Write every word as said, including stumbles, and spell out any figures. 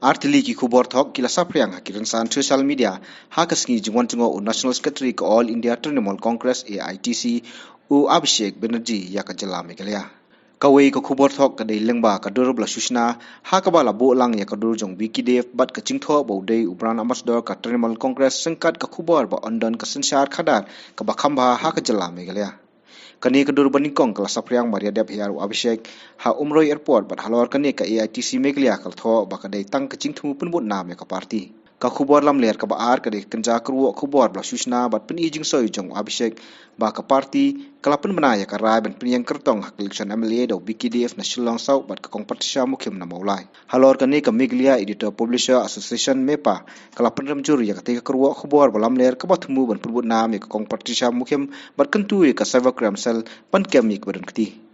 Artylli ki khubor thok ki la saphriang ha ki rynsan social media ha ka sngi jingwan jngoh u National Secretary ka All India Trinamool Congress, A I T C, u Abhishek Banerjee ïa ka jylla Meghalaya. Kawei ka khubor thok ka dei lyngba ka dur ba la shu shna ha kaba la buh lang ïa ka dur jong VKDF bad ka jingthoh ba u dei u brand ambassador ka Trinamool Congress ryngkat ka khubor ba yn don ka synshar khadar kaba kham bha ha ka jylla Meghalaya. Kane ka dur ba nyngkong ka la saphriang mar ïadep hiar u Abhishek ha Umroi Airport bad halor kane ka A I T C Meghalaya ka la thoh ba ka dei tang ka jingthmu pynbud nam ïa ka party. Ka khubor lamler kaba ar ka dei ka kynja kyrwoh khubor ba la shu shna bad pyni jingsoi jong u Abhishek ba ka party ka la pynbna ïa ka rai ban pynïeng kyrtong ha ka election M L A da u VKDF na Shillong South bad ka Kong Patricia Mukhim na Mawlai. Halor kane ka Meghalaya Editor Publisher Association, MEPA, ka la pynrem jur ïa katei ka kyrwoh khubor ba lamler kaba thmu ban pynbud nam ïa ka Kong Patricia Mukhim bad kyntu ïa ka Cybercrime Cell ban kem ïa kiba don kti.